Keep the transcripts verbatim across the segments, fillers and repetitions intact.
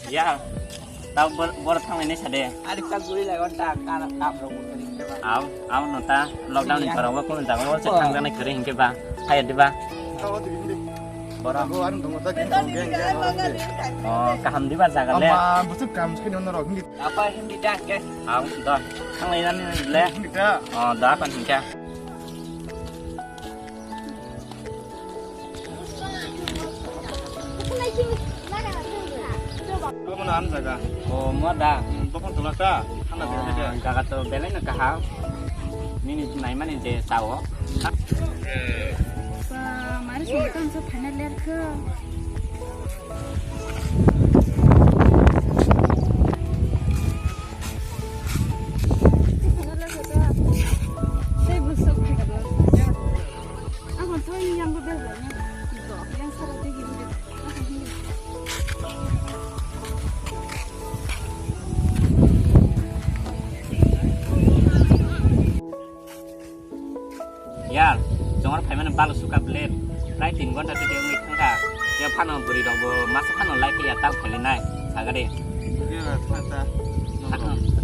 Ya, tau bor, bor thang ini sade. Ari tak guri lagon tak, tak, tak, rok. Au, au no ta, lockdown ni parang wa kun jaga wa se thang jana kiri hingke ba, hai di ba. Bora. Oh, kaham di ba jaga le. Ama, busuk kam sekali ono rok hindi. Apa hindi tak ke? Au, do, thang lai nani le. Hindi ta. Oh, do, apa hingke? Omo na ano jaga? O, mo da. Hmm, bokol tola ta? Thanda jaga de. O, jaga to belai no kaham. Nini naimani je sao. Ba, mari sungkang so final year khe. Tei busuk phai ka. Ang hwn thoi yang bo bel bel na. Yang sara tei gini. Yar, chongor phaimani balu suka ble, prai tin gonta tei wngwi thangkha. Ya phano bwrwi rok bo masa phano lai phiya tal khailinai, sagade.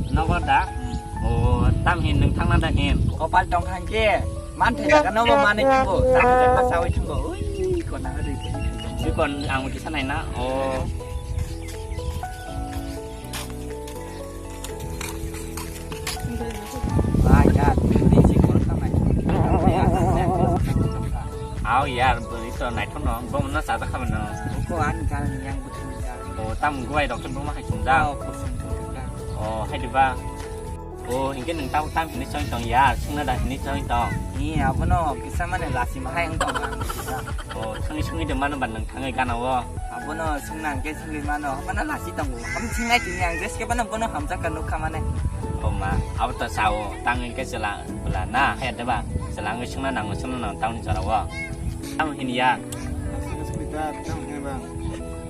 Nogo da? O, tam hin nwng thangna da hin? Kopal tong khan khe, man thai jaga nogo manwi thangbo, tam jaga sawi thangbo, ui, kona ri. Bikon ang uti sanai na, o. Ba, ya, tini si kor ka mai. Au yar, bwrwi to naithok no, bo no chajak kha mano. Ko ani kal yang buthum ja. O, tam guai rok bo ma hai chum ja. O, kusum chum ja. O, hai di ba. O, hingke nwng tamo tam hinwi chong tong ya, sungna da hinwi chong tong. Ni abono kisa mane lasi ma hai wng tong ang kisa. O, thangwi sungwi de mano ba nwng thangwi gana o. Abono sungna hingke sungwi mano, abono lasi tongo. Am singnai tini ang jeske bono bono hamjak ka nukha mane. O ma, abo to sao, tang hingke chwla bwla na, hai de ba. Chwla wngwi sungna nango, sungna nang tamni jora o. Tamo hini ya. Lasi ka sungwi ta, tamo hini ba.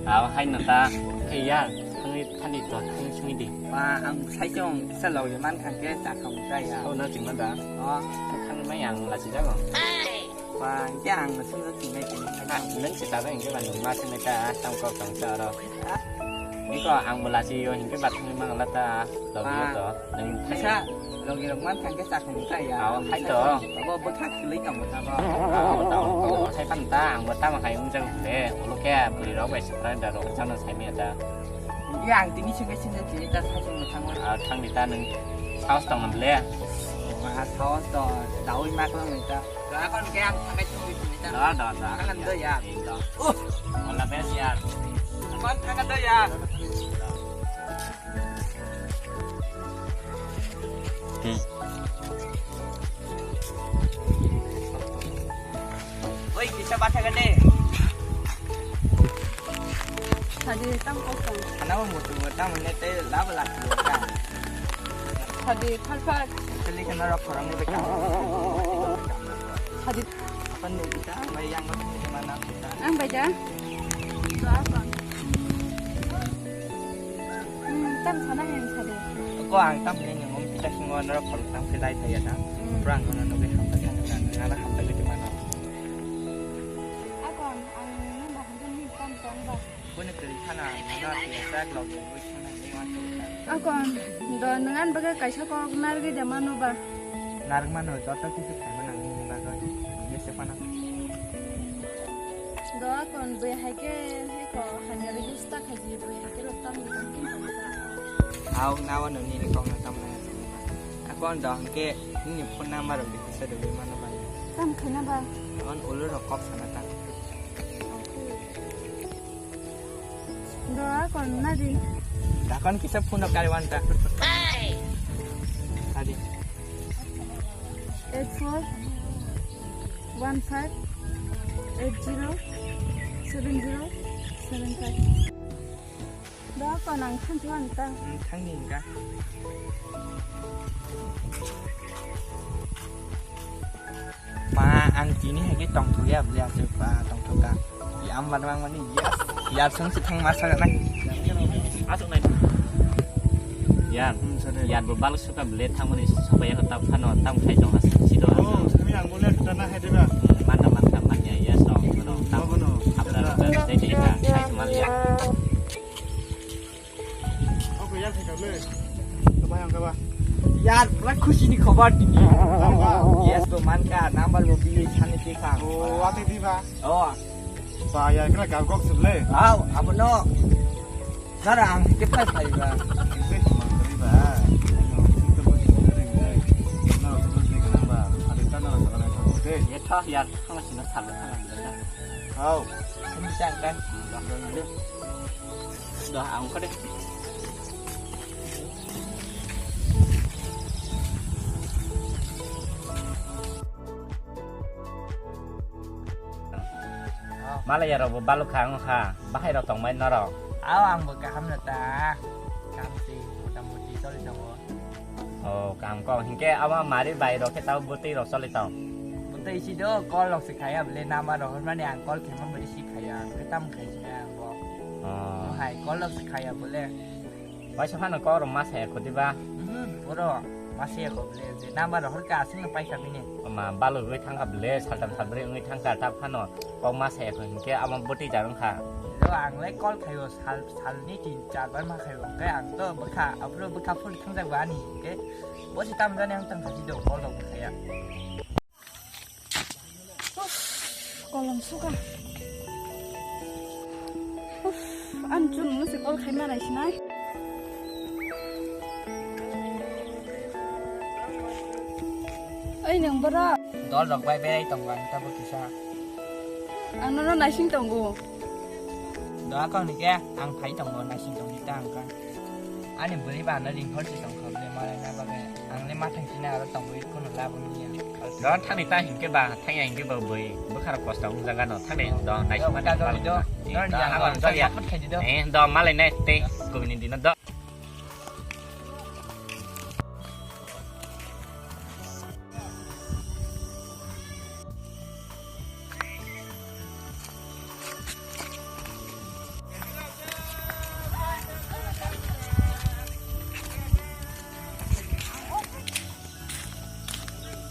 Abo hai no ta, hai ya. Thangwi thani to thangwi sungwi di. Ba, ang sai chong kisa logwi man kha khe cha kha mung kha ya. Sabo no chingma da? O. Thangwi mai ang lachi jago. Ba, hingke ang no sung sung chingnai chini. Ah, nang si tada hingke ba nung ma sung ta tam kok tong sa oro. Ah. Niko ang bo lachi yo hingke ba thangwi mang la ta logwi yo to. Nang kisa logwi rok man kha khe cha kha mung kha ya. Aw, hai to. Abo bwkha kwlwi tong bwkha bo. Aw, tong tong sai pan ta ang bo tamo hai wng jago de. Ulo khe bwrwi rok bai sukra da rok chano sai mi ta. Iya, ang tini sungke sini tini ta sai sung thang. Ah, thang di ta nung saos tong le. Wah, saos to dawi mak lang ta. Da kon ke ang thang kai sung tini ta. Da, da, da. Thang do ya. Oh, wala bes ya. Kon thang do ya. Hmm. Oi, kisa batha gade. Sadi tam kosong. Ana mo mutu mo tam ne te lab la ka. Sadi phal phal. Kali kana ro khorang ni bekam. Sadi. Apa ni kita bayang mana kita. Ang baja. Hmm, tam sana yang sadi. Ko ang tam ni ngom kita singo na ro khorang tam ke dai thaya ta. Hmm. Pura ang no no be ham ta kan na na ham ta ke mana. Ako ang ang nang ba hangjan ni tam tong ba. Kuni kiri khana nana tiya sak log ni wis khana ni wan tu ta. Ako ang do nang an baga kaisa kok nargi de mano ba. Narg mano joto kisu khai mana ni ni ba do. Ye se pana. Do ako ang bui hai ke hai ko hanya ri sta khai ji bui hai ke rok tam ni kan kin ta. Au nawa no ni ni kok na tam na. Ako ang do hangke ni phone number rok di kisa de bui mano ba. Tam khaina ba? On ulo rok kok sana ta. Doa kon na di. Dakon kisa phone kari wanta. Adi. Eight four one five eight zero seven zero seven five. Doa kon ang thanti wanta. Hmm, thangni hingka. Ma, ang tini hai ke tongthok ya, beli aswk ba, tongthok ka. Ya, am ban mang mani, yes. Ya, sung si thang masa na. Aswk nai. Ya, hmm, sorry. Ya, bo bal suka beli thang mani, suka ya, tap khano, tap khai tong aswk, si do. Oh, kami ang boleh kita na hai deba. Mana, mana, mana, ya, so, no, tap. Oh, no. Apa, ya, apa, ya, saya cerita, saya cuma lihat. Khusi ni khobor tini. Yes, bo mankha, number bo bini sani tikha. O, ati di ba? O. Ba, ya, kena gabgok seble. Au, abono. Nara ang hike phai phai ba. Hike phai phai ba. Ano, hike phai phai ba. Nara hike phai phai ba. Ade ta nara sakana thang de. Ye tha ya, thang sina sal thang de. Au. Sini chang kan. Dah, ang kade. Malaya rok bo baluk kha wng kha, bahai rok tong bai norok. Aw, ang bo kaham no ta. Kamchi, mota moti choli tongo. O, kaham kok. Hinkhe abo mari bai rok khe tabo bwtwi rok choli tong. Bwtwi si do, call rok se khaya bole, number rok hormani ang call khe ma bole si khaya, ang khe tam khai si na ang bo. O. Hai, call rok se khaya bole. Waisa phano kok rok ma saya kho diba? Mhm, oro ma saya kho bole, je number rok horka aswk no paikha bini. Ama baluk wi thangkha bole, saltam salbrwi wngwi thangkha, ta phano kok ma saya kho hinkhe amo bwtwi jar wngkha. Lo ang le call khaio sal, salni tin char bar ma khaio, hwnkhe ang to bwkha, aphuru bwkha phul thangjak ba ani, hwnkhe bo se tam jani ang tang khachi do call rok bwkhaya. Uff, kolom suka. Uff, ani chwng no se call khaima nai sinai. Oi, nang boro? Dol rok bai berai tongo ang tabuk kisa. Ang nono naising tongo. Doa kok ni ke, ang phai tongo, naising tong ni ta ang ka. Ani bwrwi ba ano ring hor si tong kha bwle malai na bagwi. Ang le ma thang sina aro tongwi kuno labo ni ya. Doa thang ni ta hinkhe ba, thang ya hinkhe ba bwrwi. Bwkhara kosto wng jaga no thang ni do, naising ma ta thang do, do. Doa ni ang jang ang jang ya. Sapot khai di do. Eh, do malai nai te, kubini dino do.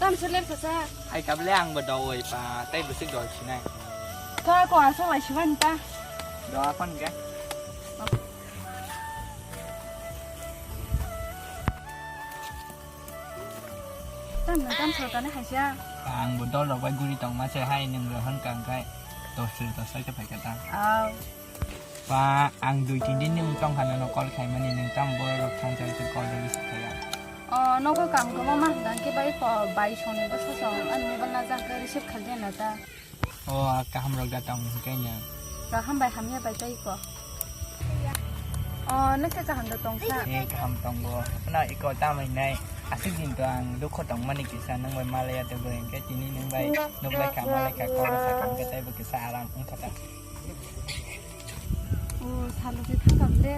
Tam seler kasa. Hai kable ang bo dawai pa, tai bwswk dol sinai. Ka ko aswk lai siban ta. Dawa kon ke. Tam na tam sotani haisa. Ang bo dol rok bai guri tong ma se hai nung rohon kang kai. Tos tos sai ke phai kata. Au. Pa ang dui tin din ni wng tong kha nono call khai mani nung tam borok rok thang chai call rok receive khai ya. O nogo kam kwbangma hwnkha hwnkhe bai ko bai songni bwsa song ani mobile na jang khe receive khai de na ta. O, kaham rok da tong hwnkhe nw. Kaham bai hamya bai tei ko. O, nokhe kaham da tong sa. E, kaham tongo. Ano iko tamai nai. Aswk din to ang dukho tongmani kisa nwng bai malaya tei bo hwnkhe tini nwng bai nuk lai kha malai kha kok sa kha hwnkhe tei bo kisa aram wngkha ta. O, salo se thangkha bwle.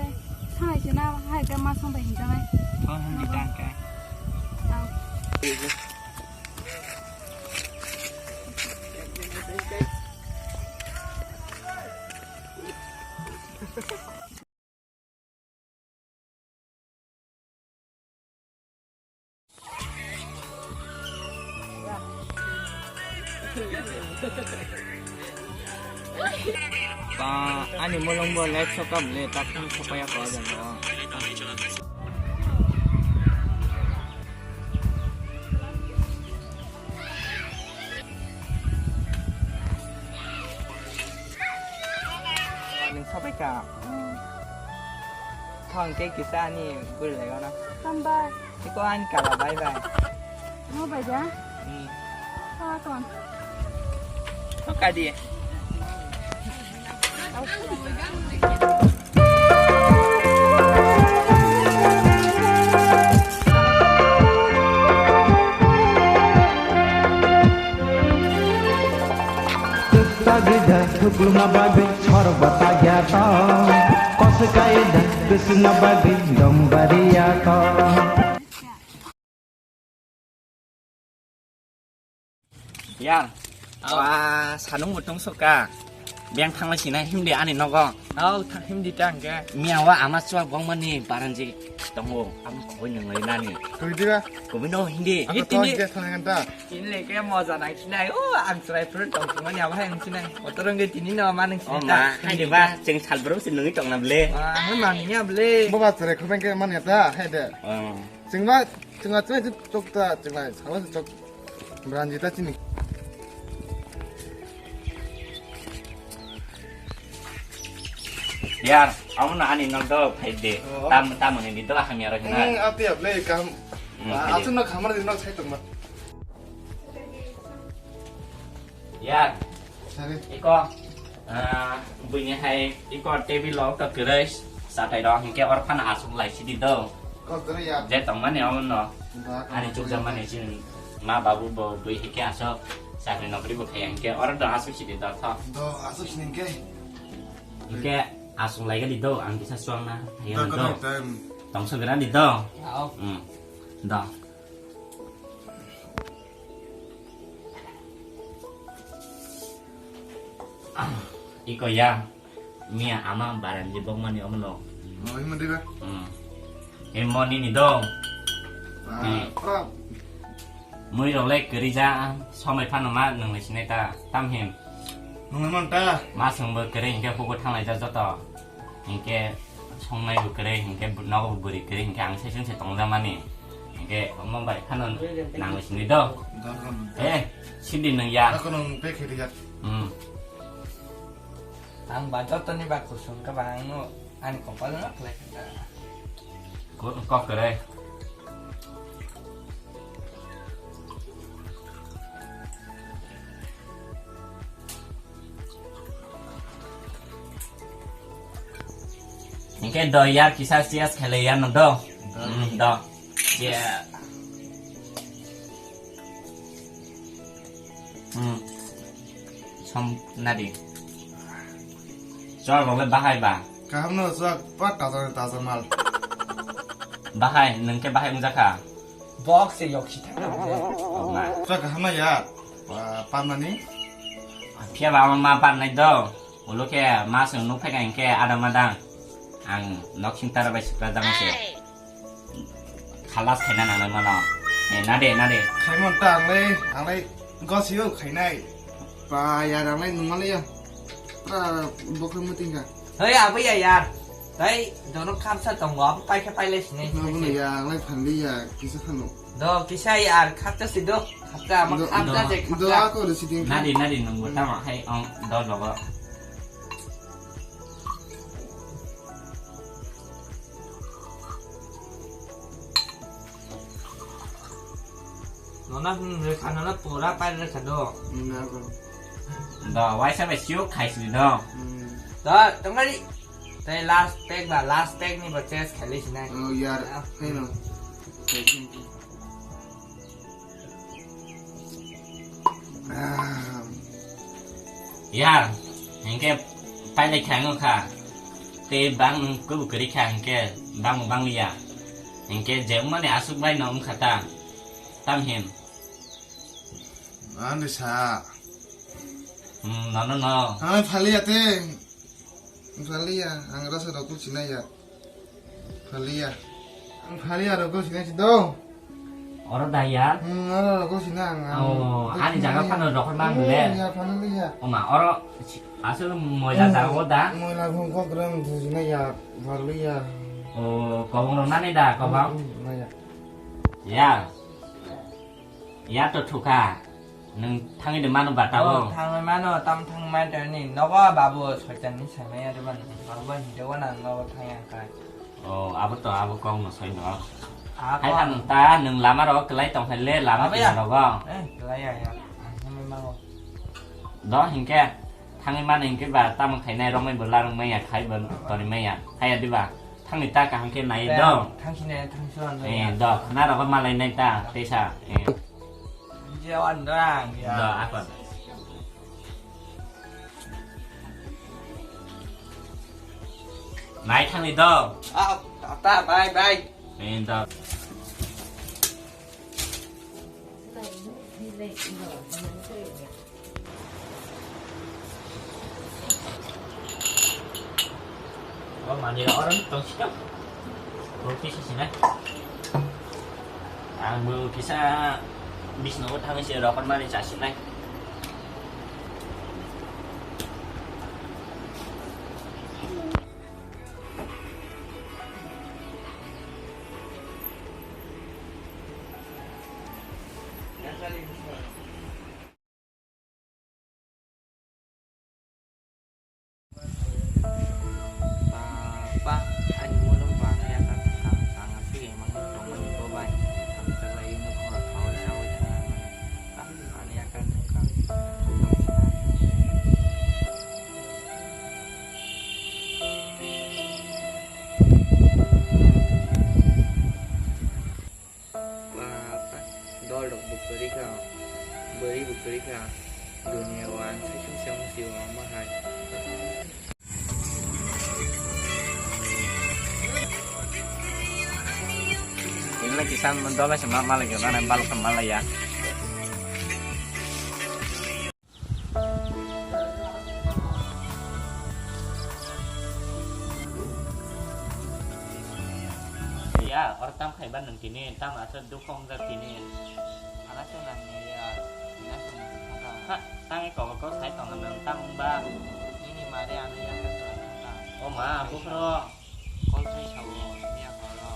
Sangai se na hai khe ma song bai hinjanai. O, hwnwi tang khe. Tang. Ba, ani mulung bo light sokam le, tak phang sopaya ko jang o. Nung sobai ka? Hmm. Thong ke kisa ani guri lai gana. Tambai. Iko ani kala bai bai. Mo bai ja? Hmm. Ka kon. Thok ka di. Tagida thukluma bagwi sorba tagya to, koskai da kisna bagwi dombariya to. Yar, aw. Wa, sanung bo tong soka. Biyang thangla sina himdi ani nogo. Aw, thang himdi ta hwnkhe. Miya wa ama chwla bongmani baranji tongo. Ang khoboi nung lai nani. Koi diba? Khoboi no hindi. Ako eh, to tini. Hingke thang hingke ta. Tini le ke moja nang sinai. O, ang chwrai phuru tong thangmani abo hai ang sinai. Kotorong ke tini no ma nang sinai ta. O ma, hai diba? Cheng salbrum si nungi tong na ble. Ah, hai ma nungya ble. Bo ba chwrai khobeng ke man ya ta, hai de. Oh. Chwngma, chwngma, chwngma, chwngma, chwngma, chwngma, chwngma, chwngma, Ranjita chini. Yar, amo no ani nok do phai de. Oh. Tam, tam ni di do hamya rok na. Hmm, ati able kam. Hmm, Ah, phai de. Asu no khamar di no sai tongma. Yar. Sari. Iko, ah, buini hai iko table o kwrwi satai rok hinkhe or phano aswk lai sidi do. Kok kwrwi ya. Je tongmani omo no. Ba, ani kok chukjak kwrwi. Mani chini ma babu bo bui hinkhe aswk chakri nokri bo khaiya hinkhe oro do aswk sidi do tho. Do aswk sini hinkhe. Hinkhe aswk lai gadi do ang kisa suang na. Do, do, do. Tongso gra di do. Ao. Hmm. Do. Iko ya, miya ama baran di bok mani omo no. Oh, himo diba? Hmm. Himo ni ni dong. Ah, hmm. Prap. Mui rok le kwrwi ja, somai phano ma nung le sinai ta, tam him. Nung le mon ta. Ma sung bo kwrwi hinkhe hugo thanglai ja joto. Hinkhe songnai bo kwrwi, hinkhe bu-, nogo bo bwrwi kwrwi, hinkhe ang session se tongjakmani. Hinkhe omo bai phano nangwi sini do. Dangkam. Eh, sindi nung ya. Ako nung pe khiri ya. Hmm. Ang ba jotoni ba kusung ka ba ang no ani kopal no khlai kha. Ko-, kok kwrwi. Hinkhe do yar kisa sias khele yar no do. Do. Hmm, do. Yeah. Hmm. Som nadi. Chwk rok le bahai ba? Kaham no chwk pa taja taja mal. Bahai, nung khe bahai wngjakha? Bok se yok si thang na. Oh, ma. Chwk kaham na ya? Pa-, parmani? Phiya ba ama ma parnai do. Ulo khe ma sung nuk phaikha hinkhe adang madang. Ang nok sing tara bai sukra jang se. Khalas khaina nangnai mano. Eh, nade, nade. Khaimon ta anglai, anglai gosio khainai. Pa ya anglai nungmani ya. Pra bokhe muting ka. Hei, abu ya yar. Tai dono khamsa tongo, abu paikha pailai sinai. Nabo no ya, anglai phanli ya, kisa khano. Do, kisa yar, khapta si do. Khapta, ama do, khapta do, je do khapta. Ako resi ding. Nadi, nadi, nungbo tama hai ong do logo. Nona, hmm, rekha nona pura pai rekha do. Hmm, nabo. Do, waisa bai siyo khai si do. Hmm. Do, tongari. Tai last pack ba, last pack ni ba chest khali sinai. Oh, yar. Ah. Hai no. Ah. Yar, hinkhe pailai kha wngkha. Tei bang kubu kwrwi kha hinkhe bang bang ya. Hinkhe je wngmani aswk bai no wngkha ta. Tam him. Ani sa. Hmm, no, no, no. Ani phaliya te. Phaliya, ang rasa rokul sinai ya. Phaliya. Ang phaliya rokul sinai si do. Oro da ya? Hmm, oro rokul sinai ang, ang. Oh, rokul ani jaga sinai phano ya. Rokol mang le. Hmm, ya, phano le ya. Oma, oro si-, asal moila jaga o da? Hmm, moila bhung kok ram sinai ya, phaliya. Oh, kobong rok nani da, kobong? Hmm, hmm, nai ya. Ya. Ya to thuka. Nwng thangwi de mano ba tabuk? Oh, thangwi mano, tam thangwi man tani. Nogo babu soitan ni saimaya de ban. Babu ban hide wana nogo thangya kai. Oh, abo to, abo kok no soi no. Ah, hai kok. Tang ta, nwng lama rogo kwlai tong khaile, lama tini rogo. Eh, kwlai ya, ya. Ang thangwi mango. Do, hinkhe. Thangwi mano hinkhe ba tamo khainai romwi bo larwng maya khai bo tonwi maya. Haya diba? Thangwi ta kaham khe nai do. Thangsinai, thangsuan do. Eh, do. Khna rogo malai nai ta, tesa. Eh. Je wan do ang ya. Do, akon. Nai thangwi do. Ah, ta, bye, bye. Eh, do. O manwi rok oro tong sio. Roti se sinai. Ang bo kisa bisno o thangwi se rokor mani cha sinai. Ini lagi sam mendola sama malah gimana, bal sama malah ya. Ya, orang tam khaiban nang kini, tam asal dukung dak kini. Ana se nang ya, ina se nang kata. Ha, tangi kok kok sai tong nang tam ba. Ini mari anu ya kata. Oh ma, bukhro. Call khai sao, miya horo.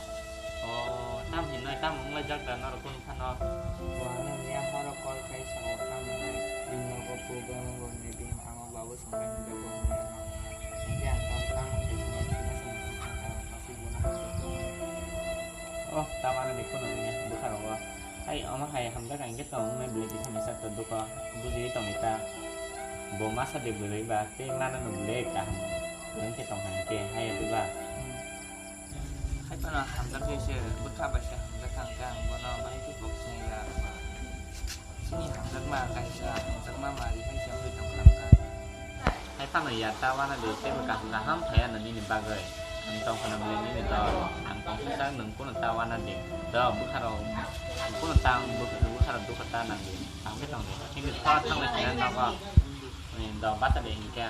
Oh, tam hinoi tam wng lai jak da norok kunu phano. Bo ano miya horo call khai sao, tam hinoi bini nogo program wngbo hinoi bini amo babu songkha hinjago hinoi ano. Hinkhe ang tam tam hinoi sina sina songkha, aswk bono hamjak. Oh, tam ano de kunu hinoi bwkha rogo. Hai, omo hai hamjak ang khe tong wngnai belai kisa misa to duko. Bujiwi tongwi ta. Bo masa de bwrwi ba tei mana no belai kaham. Kwrwng khe tong hai khe hai ya ba. Hai phano hamjak khe se bwkha bai se hamjak kha hwnkhe ang bono bahai khe kok swnwi ya. Chini hamjakma kaisa hamjakma mari hai se wngwi tong kha hwnkha. Hai phano ya ta wana de teibo kaham kaham phaiya no nini bagwi. Ang tong phano bwlai nini dol. Ang tong khe chak nwng kunu ta wana de. Do bwkha rok kunu ta ang bwkha rok dukha ta nang de. Ang khe tong de. Chini ta thang lai phaiya nogo. Ni do bata de hinkhe.